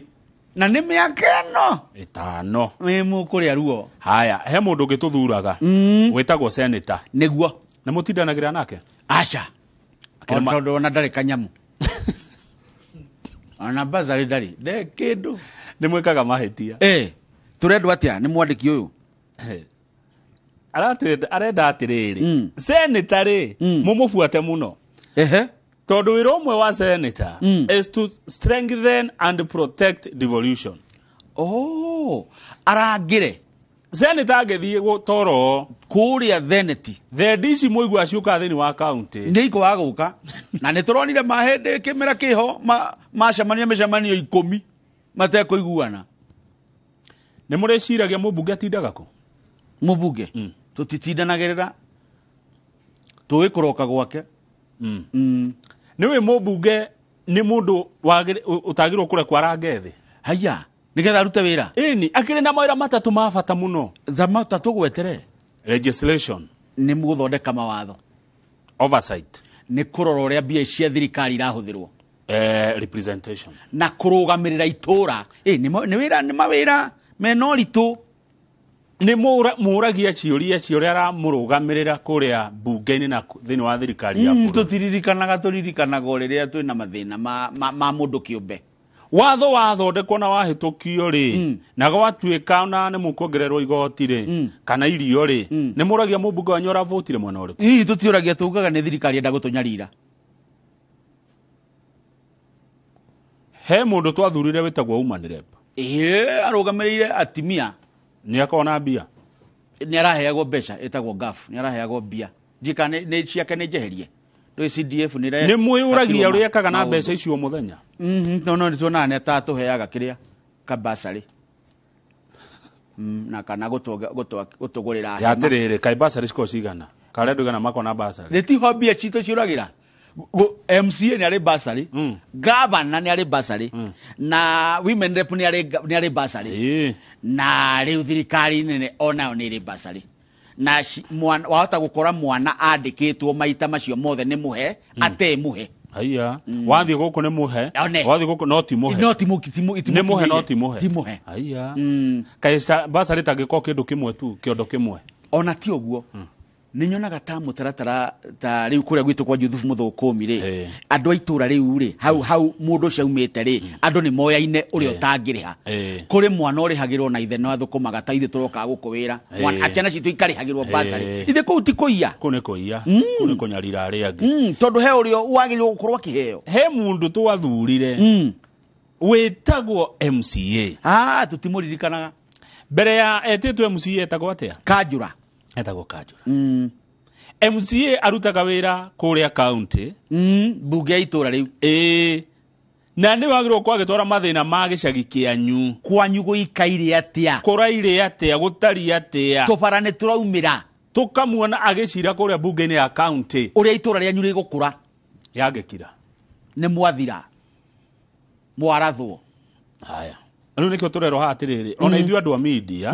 Na nĩ mĩaka ĩno 5. Nĩ mũkũrĩa ruo. Haya, he mũndũ ũngĩ tũthuraga wĩtagwo senator. Nĩguo. Na mũtindanagĩra nake? Aca. Tondũ ona ndarĩ kanyamũ. Ona bazarĩ ndarĩ. Nde kĩndũ. Nĩ mwĩkaga mahĩtia. Tũrendwo atĩa nĩ mwandĩki ũyũ? Arenda atĩrĩrĩ. Senator rĩ, mũmũbuate mũno. Tondũ wĩra ũmwe wa senator is to strengthen and protect devolution. Oh, arangĩre. Senator angĩthiĩ gũtoro kũrĩa Senate. Thendi ici mũigua ciũkaga thĩinĩ wa county. Nĩ ikwaga gũka. Na nĩ tũronire mahĩndĩ kĩmera kĩho macemania mĩcemanio 10 matekũiguana. Nĩ mũrĩciragia mũmbunge atindaga kũ? Mũmbunge? Tũtitindanagĩrĩra. Tũĩ kũroka gwake. Nĩ wĩ mũmbunge nĩ mũndũ ũtagĩrĩirwo kũrekwo arange thĩ? Haiya, Nĩgetha arute wĩra. Ĩni, akĩrĩ na mawĩra matatũ ma bata mũno. Matatũ gwetere. Legislation. Nĩ gũthondeka mawatho. Oversight. Nĩ kũrora ũrĩa mbia cia thirikari irahũthĩrwo. Representation. Na kũrũgamĩrĩra itũra. Nĩ wĩra, nĩ mawĩra mena ũritũ. Nĩ mũragia ciũria cia ũrĩa aramũrũgamĩrĩra kũrĩa mbunge-inĩ na thĩinĩ wa thirikari ya bũrũri. Tũtiririkanaga, tũririkanaga o rĩrĩa twĩna mathĩna ma mũndũ kĩũmbe. Watho wathondekwo na wahĩtũkio rĩ, na gwatuĩka ona nĩ mũkuongererwo igoti rĩ, kana irio rĩ, nĩ mũragia mũmbunge wanyu ũravũtire mwena ũrĩkũ? Hihi tũtiũragia, tugaga nĩ thirikari enda gũtũnyarira. He mũndũ twathurire wĩtagwo Woman Rep. Ĩĩ, arũgamĩrĩire atimia. Nĩ akoragwo na mbia? Nĩ araheagwo mbeca, ĩtagwo GAF, nĩ araheagwo mbia. Njika nĩ ciake nĩ njeherie. Ndũĩ CDF nĩ Nĩ mwĩũragia ũrĩa ekaga na mbeca icio mũthenya? No, no, nĩ tuonaga nĩ atatũheaga kĩrĩa kabasarĩ. Na kana gũtũgũrĩra hema. Ya atĩrĩrĩ, kaĩ basarĩ cikoragwo cigana? Karĩa andũ igana makona basarĩ. Nĩ tiho mbia citũ ciũragĩra. MCA nĩ arĩ basarĩ, governor nĩ arĩ basarĩ, na women rep nĩ arĩ basarĩ. Na rĩu thirikari nene onayo nĩ ĩrĩ basarĩ. Na wahota gũkora mwana andĩkĩtwo maita macio mothe nĩ mũhe, atemũhe. Haiya, wathiĩ gũkũ nĩ mũhe, wathiĩ gũkũ no ti mũhe. No ti Nĩ mũhe no ti mũhe. Ti mũhe. Haiya. Kaĩ basarĩ tangĩkorwo kĩndũ kĩmwe tu, kĩondo kĩmwe. Ona ti ũguo. Nĩ nyonaga ta mũtaratara ta rĩu kũrĩa gwitũ kwa Juthufu Mũthũkũmi rĩ, andũ a itũra rĩu rĩ, hau mũndũ ũcio aumĩte rĩ, andũ nĩ moyaine ũrĩa ũtangĩrĩha. Kũrĩ mwana ũrĩhagĩrwo na ithe no athũkũmaga ta ithuĩ tũrokaga gũkũ wĩra. Ciana citũ ikarĩhagĩrwo basarĩ. Ithe kũu ti kũiya. Kũu nĩ kũiya. Kũu nĩ kũnyarira arĩa angĩ. Tondũ he ũrĩa wagĩrĩirwo gũkorwo akĩheo. He mũndũ twathurire wĩtagwo MCA. Tũtimũririkanaga. Mbere ya etĩtwo MCA etagwo atĩa? Kanjũra. Etagwo Kanjũra. MCA arutaga wĩra kũrĩa county. Mbunge ya itũra rĩu. Ĩĩ. Na nĩ wagĩrĩirwo kwagĩtwara mathĩna ma gĩcagi kĩanyu. Kwanyu gũikaire atĩa? Kũraire atĩa? Gũtariĩ atĩa? Tũbara nĩ tũraumĩra. Tũkamuona agĩcira kũrĩa mbunge-inĩ ya county. Ũrĩa itũra rĩanyu rĩgũkũra. Yangĩkira. Nĩ mwathira. Mwarathwo. Haya. Rĩu nĩkĩo tũrerwo haha atĩrĩrĩ, ona ithuĩ andũ a media,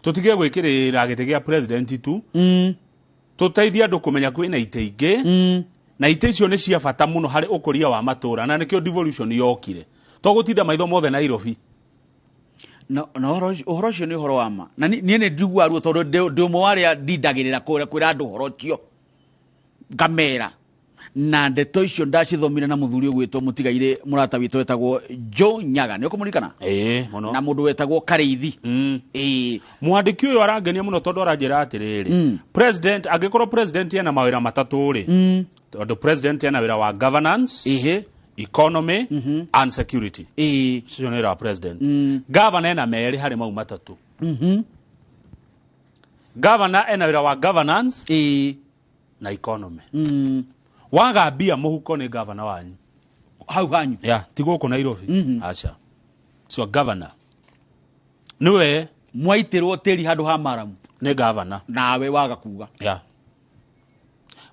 tũtige gwĩkĩrĩra gĩtĩ gĩa president tu, tũteithie andũ kũmenya kwĩna itĩ ingĩ, na itĩ icio nĩ cia bata mũno harĩ ũkũria wa matũra, na nĩkĩo devolution yokire. To gũtinda maitho mothe Nairobi. Na ũhoro ũcio nĩ ũhoro wa ma. Na niĩ nĩ njiguaga ruo tondũ ndĩ ũmwe wa arĩa ndindagĩrĩra kwĩra andũ ũhoro ũcio. Ngamera. Na ndeto icio ndacithomire na mũthuri ũgwĩtwo mũtigairĩ mũrata witũ wetagwo Joe Nyaga. Nĩ ũkũmũririkana? Ĩĩ, mũno. Na mũndũ wetagwo Karĩithi. Ĩĩ. Mwandĩki ũyũ arangenia mũno tondũ aranjĩra atĩrĩrĩ, president, angĩkorwo president ena mawĩra matatũ rĩ, tondũ president ena wĩra wa governance, economy, and security. Ũcio nĩ wĩra wa president. Governor ena merĩ harĩ mau matatũ. Governor ena wĩra wa governance na economy. Waga mbia mũhuko nĩ governor wanyu. Hau hanyu. Ya, ti gũkũ Nairobi. Acha. So governor. Nĩwe mwaitĩrwo tĩri handũ ha maramu. Nĩ governor. Nawe waga kuga. Ya.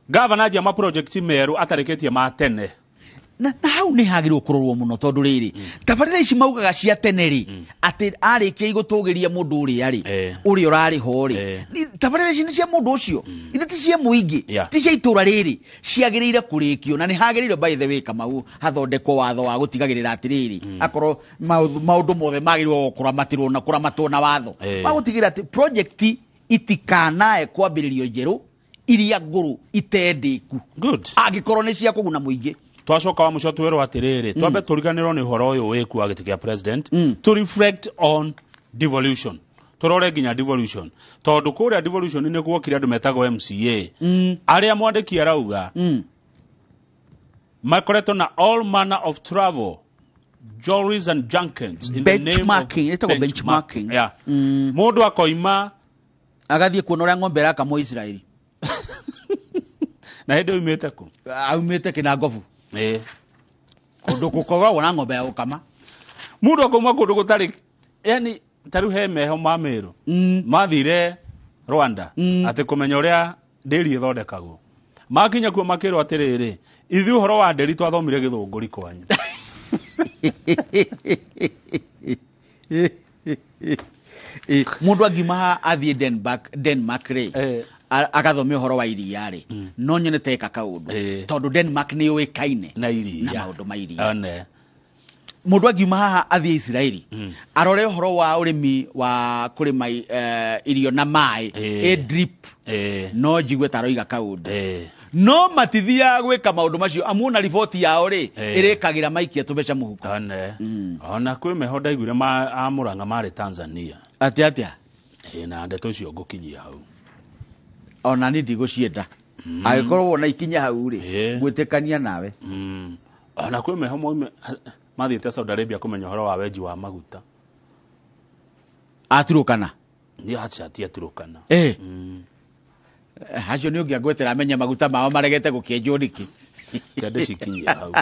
Governor anjia ma project merũ atarĩkĩtie ma tene. Na hau nĩ hagĩrĩirwo kũrorwo mũno tondũ rĩrĩ, tabarĩra ici maugaga cia tene rĩ, atĩ arĩkia igũtũgĩria mũndũ ũrĩa rĩ, ũrĩa ũrarĩ ho rĩ, tabarĩra ici nĩ cia mũndũ ũcio, ithe ti cia mũingĩ, ti cia itũra rĩrĩ, ciagĩrĩire kũrĩkio, na nĩ hagĩrĩire by the way Kamau hathondekwo watho wa gũtigagĩrĩra atĩrĩrĩ, akorwo maũndũ mothe magĩrĩirwo kũramatĩrwo na kũramatwo na watho. Wa gũtigĩrĩra atĩ project itikanae kwambĩrĩrio njerũ iria ngũrũ itendĩku. Good. Angĩkorwo nĩ cia kũguna mũingĩ. Twacoka wa mũico twĩrwo atĩrĩrĩ, twambe tũriganĩrwo nĩ ũhoro ũyũ wĩku wa gĩtĩ kĩa president, to reflect on devolution. Tũrore nginya devolution. Tondũ kũrĩa devolution nĩ guokire andũ metagwo MCA. Arĩa mwandĩki arauga, makoretwo na all manner of travel, jewelries and junkets in the name of Benchmarking, ĩtagwo benchmarking. Yeah. Mũndũ akoima agathiĩ kuona ũrĩa ng'ombe ĩrakamwo Israeli. Na hĩndĩ oimĩte kũ? Aumĩte Kĩnangobu. Kũndũ gũkoragwo na ng'ombe ya gũkama. Mũndũ akauma kũndũ gũtarĩ, yani ta rĩu he meho ma Meru. Mathire Rwanda atĩ kũmenya ũrĩa ndĩri ĩthondekagwo. Makinya kuo makĩrwo atĩrĩrĩ, ithuĩ ũhoro wa ndĩri twathomire gĩthũngũri kwanyu. Mundu angiuma haha athiĩ Denmark, Denmark rĩ agathome ũhoro wa iria rĩ, no nyone teka kaũndũ tondũ Denmark nĩ yũĩkaine na iria na maũndũ ma iria. One. Mũndũ angiuma haha athiĩ Isiraeli arore ũhoro wa ũrĩmi wa kũrĩma irio na maĩ ĩ drip, no njigue ta aroiga kaũndũ. No matithiaga gwĩka maũndũ macio amu ona riboti yao rĩ ĩrĩkagĩra maikia tũbeca mũhuko. One. Ona kwĩ meho ndaiguire ma a Murang'a marĩ Tanzania. Atĩ atĩa? Na ndeto icio ngũkinyia hau. Ona niĩ ndigũcienda angĩkorwo wona ikinya hau rĩ, ngwĩtĩkania nawe. Ona kwĩ meho moime mathiĩte Saudi Arabia kũmenya ũhoro wa wenji wa maguta. Aturũkana? Nĩ aca ti aturũkana. Acio nĩ ũngĩangwetera amenye maguta mao maregete gũkĩenjwo nĩkĩ. Kende cikinyia hau.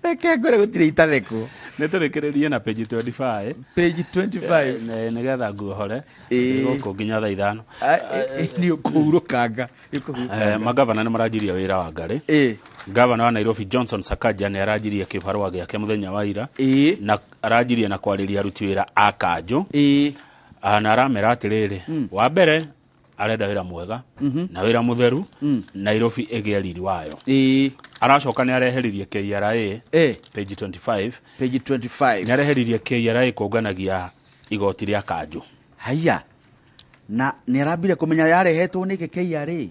Reke ngwĩre gũtirĩ itathekwo. Nĩ tũrĩkĩrĩrie na page 25. Page 25. Nĩgetha nguohore. Gũkũ nginya thaa 5. Nĩ ũkũhurũkanga. Magavana nĩ maranjirie wĩra wa ngarĩ. Gavana wa Nairobi Johnson Sakaja nĩ aranjirie kĩbarũa gĩake mũthenya wa ira. Na aranjirie na kwarĩria aruti wĩra a kanjũ. Na aramera atĩrĩrĩ, wa mbere arenda wĩra mwega na wĩra mũtheru, Nairobi ĩgĩe riri wayo. Aracoka nĩ areheririe KRA, page 25. Page 25. Nĩ areheririe KRA kũnganagia igoti rĩa kanjũ. Haiya. Na nĩ arambire kũmenya yarehetwo nĩkĩ KRA.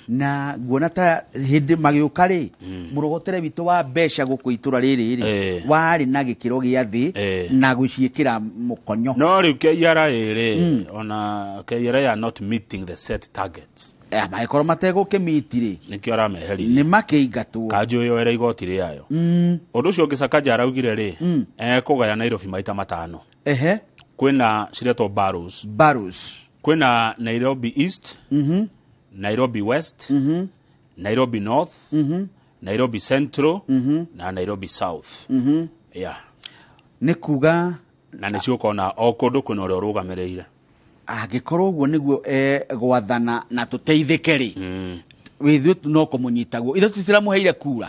Na nguona ta hĩndĩ magĩũka rĩ, mũrogotere witũ wa mbeca gũkũ itũra rĩrĩ rĩ, warĩ na gĩkĩro gĩa thĩ na gũciĩkĩra mũkonyo. No rĩu KRA rĩ, ona KRA are not meeting the set targets. Mangĩkorwo mategũkĩmiti rĩ, nĩkĩo arameheririe. Nĩ makĩingatwo. Kanjũ yoere igoti rĩayo. Ũndũ ũcio ũngĩ Sakaja araugire rĩ, ekũgaya Nairobi maita 5. Kwĩna ciretwo boroughs. Boroughs. Kwĩna Nairobi East, Nairobi West, Nairobi North, Nairobi Central, na Nairobi South. Yeah. Nĩ kuga na nĩ ciũkona o kũndũ kwĩna ũrĩa ũrũgamĩrĩire. Angĩkorwo ũguo nĩguo gwathana na tũteithĩke rĩ, ithuĩ no kũmũnyitagwo. Ithuĩ tũtiramũheire kura.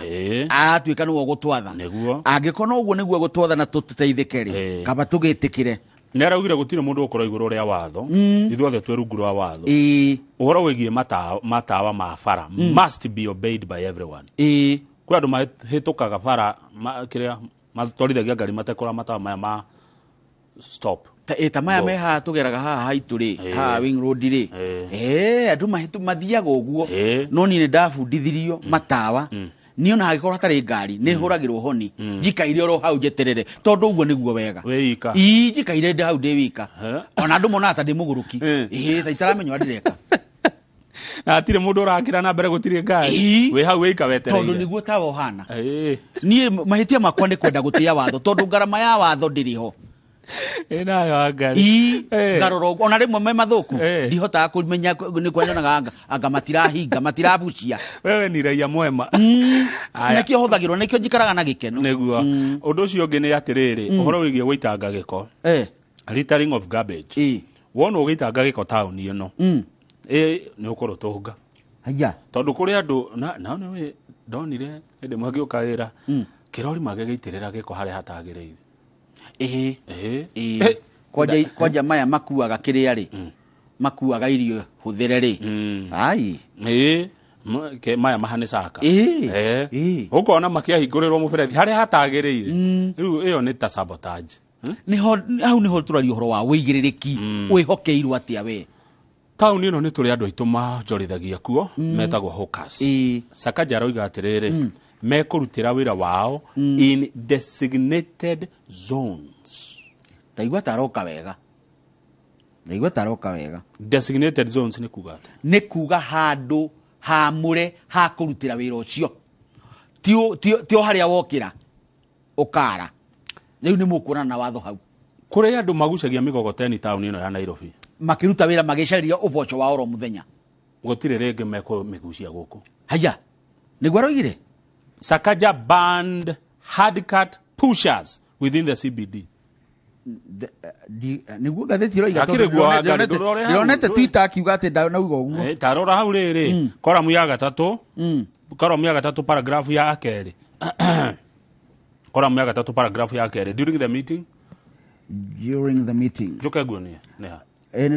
Aratuĩka nĩwe ũgũtwatha. Nĩguo. Angĩkorwo no ũguo nĩguo gũtwatha na tũteithĩke rĩ, kaba tũgĩtĩkĩre. Nĩ araugire gũtirĩ mũndũ ũkorwo igũrũ rĩa watho. Ithuothe twĩ rungu rwa watho. Ũhoro wĩgiĩ matawa ma bara must be obeyed by everyone. Kwĩ andũ mahĩtũkaga bara, kĩrĩa matwarithagia ngari matekũra matawa maya ma stop. Ta maya Go. me haha tũgeraga haha haitũ rĩ, haha Wing Road rĩ. Andũ mathiaga ũguo. No niĩ nĩ ndabundithirio matawa. Niĩ ona hangĩkorwo hatarĩ ngari, nĩ hũragĩrwo honi. Njikaire oro hau njeterere, tondũ ũguo nĩguo wega. Wĩ ika. Ii, njikaire ndĩ hau ndĩ wika. Ona andũ monaga ta ndĩ mũgũrũki. Ta itaramenya ũrĩa ndĩreka. Na hatirĩ mũndũ ũrakĩra na mbere gũtirĩ ngari. Wĩ hau wĩ ika wetereire. Tondũ nĩguo tawa ũhana. Niĩ mahĩtia makwa nĩ kwenda gũtĩĩa watho, tondũ ngarama ya watho ndĩrĩ ho. Nayo ngari. Ngarora ũguo, ona rĩmwe me mathũku, ndihotaga kũmenya nĩ kwa nyonaga anga matirahinga, matirabucia. Wewe ni raia mwema. Aya. Nĩkĩo hũthagĩrwo, nĩkĩo njikaraga na gĩkeno. Nĩguo. Ũndũ ũcio ũngĩ nĩ atĩrĩrĩ, ũhoro wĩgiĩ gũitanga gĩko. Littering of garbage. Wona ũgĩitanga gĩko taũni ĩno. Nĩ ũkũrũtũnga. Haiya. Tondũ kũrĩ andũ, na nĩ wĩ, ndonire hĩndĩ ĩmwe ngĩũka wĩra, kĩrori magĩgĩitĩrĩra gĩko harĩa hatagĩrĩire. Kwanja maya makuaga kĩrĩa rĩ, makuaga irio hũthĩre rĩ. Ai. Maya mahane caka. Ũkona makĩahingũrĩrwo mũberethi harĩa hatagĩrĩire. Rĩu ĩyo nĩ ta sabotage. Nĩho, hau nĩho tũraria ũhoro wa wĩigĩrĩrĩki, wĩhokeirwo atĩa we? Taũni ĩno nĩ tũrĩ andũ aitũ manjorithagia kuo, metagwo hawkers. Sakaja aroiga atĩrĩrĩ, mekũrutĩra wĩra wao in designated zones. Ndaigua ta aroka wega. Ndaigua ta aroka wega. Designated zones nĩ kuga atĩa? Nĩ kuga handũ hamũre ha kũrutĩra wĩra ũcio. Ti o harĩa wokĩra ũkara. Rĩu nĩ mũkuonana na watho hau. Kũrĩ andũ magucagia mĩgogoteni taũni ĩno ya Nairobi. Makĩruta wĩra magĩcaria ũboco wa oro mũthenya. Gũtirĩ rĩngĩ mekũmĩgucia gũkũ. Haiya, nĩguo aroigire? Sakaja banned hardcut pushers within the CBD. Nĩguo ngathĩti ĩroiga Hakĩrĩ tondũ guo wa ngari, ndũrore hau, ndĩronete ndũrore. Twitter akiuga atĩ ndanauga ũguo. Ta rora hau rĩrĩ, koramu ya gatatũ, koramu ya gatatũ paragraph ya kerĩ. Koramu ya gatatũ paragraph ya kerĩ. During the meeting. During the meeting. Njoke nguonie nĩ ha? Nĩ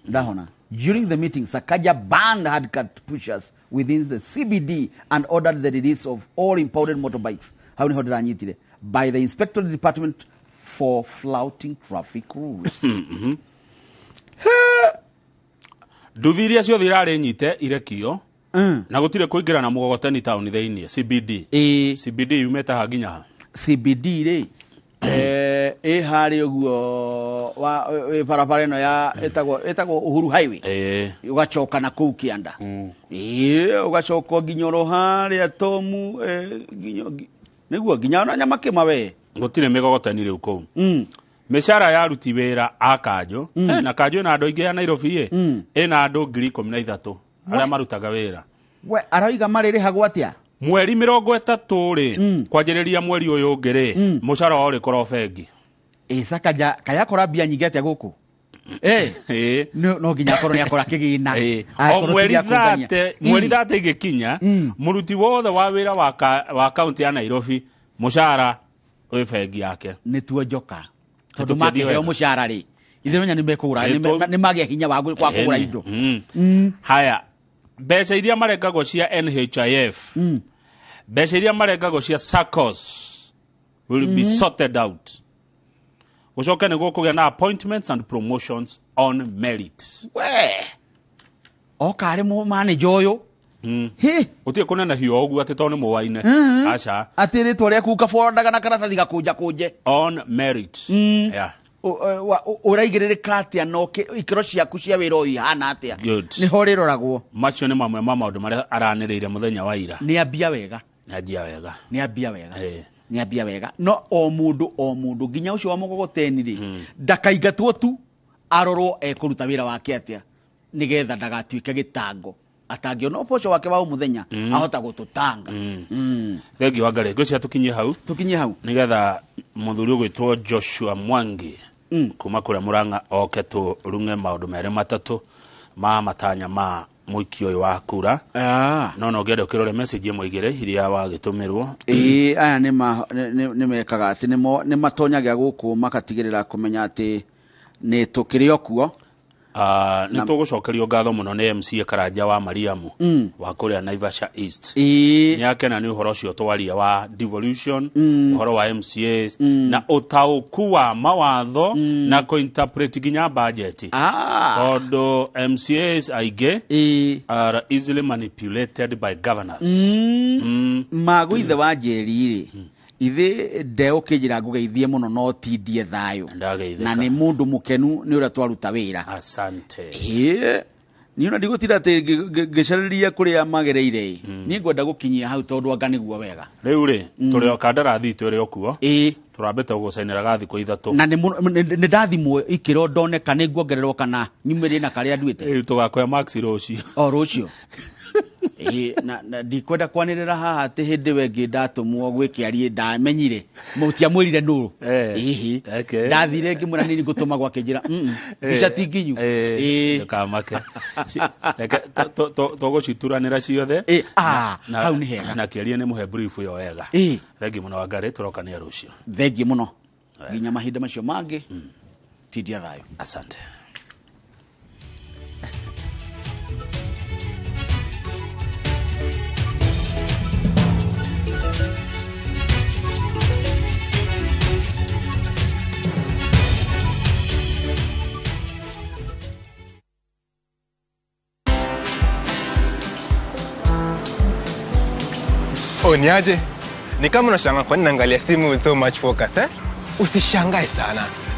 ndahona. During the meeting, Sakaja banned handcart pushers within the CBD and ordered the release of all impounded motorbikes, hau niho ndĩranyitire, by the inspector department for flouting traffic rules. Nduthi iria ciothe irarĩ nyite irekio na gũtirĩ kũingĩra na mũgogoteni taũni thĩinĩ CBD. CBD yumĩte ha nginya ha? CBD rĩ, ĩ harĩa ũguo wĩ barabara ĩno ya ĩtagwo Uhuru Highway, ũgacoka na kũu kĩanda, ĩĩ, ũgacoka nginya oro harĩa Tomu, nginya nĩguo nginya ona Nyamakĩma we. Gũtirĩ mĩgogoteni rĩu kũu. Mĩcara ya aruti wĩra a kanjũ, na kanjũ ĩna andũ aingĩ ya Nairobi ĩ, ĩna andũ 13,000 arĩa marutaga wĩra. We aroiga marĩrĩhagwo atĩa? Mweri 30 rĩ, kwanjĩrĩria mweri ũyũ ũngĩ rĩ, mũcara wao ũrĩkorwo bengi. Ĩ, Sakaja kayakora mbia nyingĩ atĩa gũkũ? No nginya akorwo nĩ akora kĩgĩna. O Akorwo mweri ti gĩa kũngania. 30, mweri 30 ĩgĩkinya, mũruti wothe wa wĩra wa kaunti ya Nairobi mũcara wĩ bengi yake. Nĩ tuo njoka tondũ Tũkĩthiĩ makĩheo wega. mũcara rĩ, ithe menya nĩ mekũgũra, nĩ magĩa hinya wa kũgũra indo. Haya, mbeca iria marengagwo cia NHIF, mbeca iria marengagwo cia SACCOS will be sorted out. Gũcoke nĩguo kũgĩa na appointments and promotions on merit. We oka arĩ manager ũyũ. Hĩ. Gũtirĩ kũnenehio ũguo atĩ tondũ nĩ mũwaine, aca. Atĩ rĩtwa rĩaku ũkaborondaga na karatathi gakũnja kũnje. On merit, yeah. Ũraigĩrĩrĩka atĩa na ikĩro ciaku cia wĩra ũyũ ihana atĩa? Good. Nĩho rĩroragwo. Macio nĩ mamwe ma maũndũ marĩa aranĩrĩire mũthenya wa ira. Nĩ ambia wega. Nĩ anjia wega. Nĩ ambia wega. Nĩ ambia wega, no o mũndũ o mũndũ, nginya ũcio wa mũgogoteni rĩ, ndakaingatwo tu, arorwo ekũruta wĩra wake atĩa nĩgetha ndagatuĩke gĩtango atangĩona ũboco wake wa o mũthenya ahota gũtũtanga. Thengiũ Wangarĩ, ngwĩciria tũkinyie hau. Tũkinyie hau. Nĩgetha mũthuri ũgwĩtwo Joshua Mwangi kuma kũrĩa Mũrang'a oke tũrung'e maũndũ merĩ matatũ ma matanya ma mũikia ũyũ wa kura. No no ngĩenda ũkĩrore message ĩmwe igĩrĩ iria wagĩtũmĩrwo. Ĩĩ, aya nĩ mekaga atĩ nĩ matonyagia gũkũ magatigĩrĩra kũmenya atĩ nĩ tũkĩrĩ o kuo. Nĩ tũgũcokerio ngatho mũno nĩ MCA Karanja wa Mariamu wa kũrĩa Naivasha East. Nĩ akena nĩ ũhoro ũcio twaria wa devolution, ũhoro wa MCAs na ũtaũku wa mawatho na kũinterpret nginya budget, tondũ MCAs aingĩ are easily manipulated by governors. Magũ ithe wa Njeri rĩ, ithe ndeũkĩnjĩra ngũgeithie mũno no tindie thayũ. Ndageithĩka. Na nĩ mũndũ mũkenu nĩ ũrĩa twaruta wĩra. Asante. Ĩĩ, niĩ ona ndigũtinda atĩ ngĩcarĩria kũrĩa magereire. Niĩ ngwenda gũkinyia hau tondũ anga nĩguo wega. Rĩu rĩ, tũrĩ o kandarathi itũ ĩrĩ o kuo. Tũrambĩte gũgũcainĩra ga thikũ 3. Na nĩ ndathimwo ikĩro ndoneka nĩ nguongererwo kana nyumĩrie na karĩa nduĩte. Rĩu tũgakoya max rũciũ. O rũciũ. Ĩĩ, na ndikwenda kwanĩrĩra haha atĩ hĩndĩ ĩyo ĩngĩ ndatũmwo gwĩ kĩarie ndamenyire mũtiamwĩrire nũ. Ĩhĩ. Ndathire ngĩmwĩra nĩ ngũtũmagwo, akĩnjĩra, "Mbica ti nginyu." Ndũkamake. Reke tũgũcituranĩra ciothe. Hau nĩ hega. Na kĩaria nĩ mũhe brief ĩyo wega. Thengiũ mũno Wangarĩ, tũrokania rũciũ. Thengiũ mũno, nginya mahinda macio mangĩ, tindia thayũ. Asante. Oh, niaje? Ni kama unashangaa kwa nini naangalia simu with so much focus, eh? Usishangae sana.